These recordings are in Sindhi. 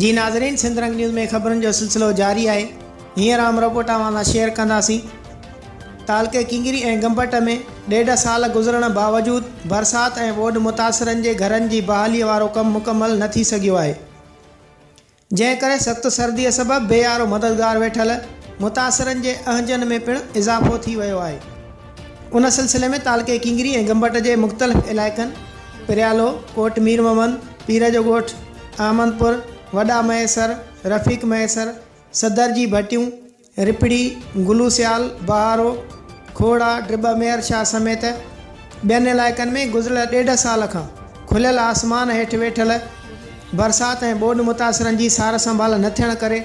جي ناظرين سنڌ رنگ نيوز ۾ خبرن جو سلسلو جاري آهي هينئر عام رپورٽ اوهان سان شيئر ڪنداسين تعلقي ڪنگري ۽ گمبٽ ۾ ڏيڍ سال گذرڻ باوجود برسات ۽ ٻوڏ متاثرن جي گهرن جي بحالي وارو ڪم مڪمل نه ٿي سگهيو آهي جنهن ڪري سخت سرديء سبب بي يارو مددگار ويٺل متاثرن جي اهنجن ۾ پڻ اضافو ٿي ويو آهي. ان سلسلي ۾ تعلقي ڪينگري ۽ گمبٽ جي مختلف علائقن پريالو، ڪوٽ مير محمد، پير جو ڳوٺ، احمد پور، وڏا مهيسر، رفيق مهيسر، صدر جي ڀٽيون، رپڙي، گلو سيال، بهارو، کوڙا، ڊٻ ميهر شاهه سميت ٻين علائقن ۾ گذريل ڏيڍ سال کان کليل آسمان هيٺ ويٺل برسات ۽ ٻوڏ متاثرن جي سار سنڀال نه ٿيڻ ڪري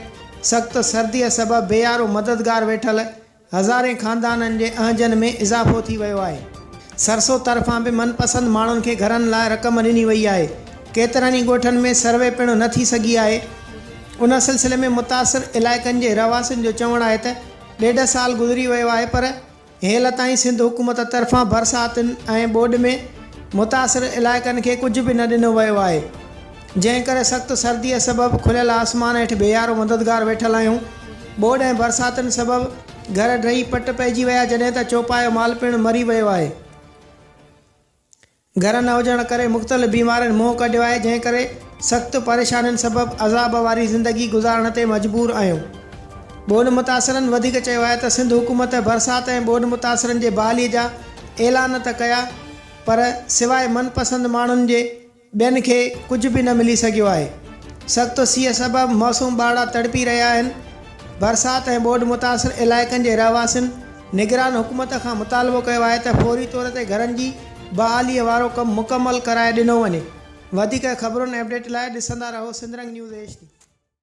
سخت سرديء سبب بي يارو مددگار ويٺل هزارين خاندانن جي اهنجن ۾ اضافو ٿي ويو آهي. سرسو طرفان به من پسند ماڻهن کي گهرن لاء رقم ڏني وئي آهي. ڪيترن ئي ڳوٺن ۾ سروي پڻ نه ٿي سگهي آهي. ان سلسلي ۾ متاثر علائقن جي رهواسين جو چوڻ آهي ته ڏيڍ سال گذري ويو آهي پر هيل تائين سنڌ حڪومت طرفان برساتن ۽ ٻوڏ ۾ متاثر علائقن کي ڪجهه به نه ڏنو ويو آهي جنهن ڪري سخت سرديء سبب کليل آسمان هيٺ بي يارو مددگار ويٺل آهيون. ٻوڏ ۽ برساتن سبب گهر ڊهي پٽ پئجي ويا جڏهن ته چوپايو مال پڻ مري ويو آهي. گهر نه هجڻ ڪري مختلف بيمارين منهن ڪڍيو آهي جنهن ڪري سخت پريشانين سبب عذاب واري زندگي گذارڻ تي مجبور آهيون. ٻوڏ متاثرن وڌيڪ چيو آهي ته سنڌ حڪومت برسات ۽ ٻوڏ متاثرن جي بحالي جا اعلان ته ڪيا پر سواء من پسند ماڻهن جي ٻين کي ڪجهه به نه ملي سگهيو آهي. سخت سيء سبب معصوم ٻارڙا تڙپي رهيا آهن. برسات ۽ ٻوڏ متاثر علائقن جي رهواسين نگران حڪومت کان مطالبو ڪيو آهي ته فوري طور تي گهرن جي بحاليء وارو ڪم مڪمل ڪرائي ڏنو وڃي. وڌيڪ خبرن ۽ اپڊيٽ لاء ڏسندا رهو Sindh Rang news H D.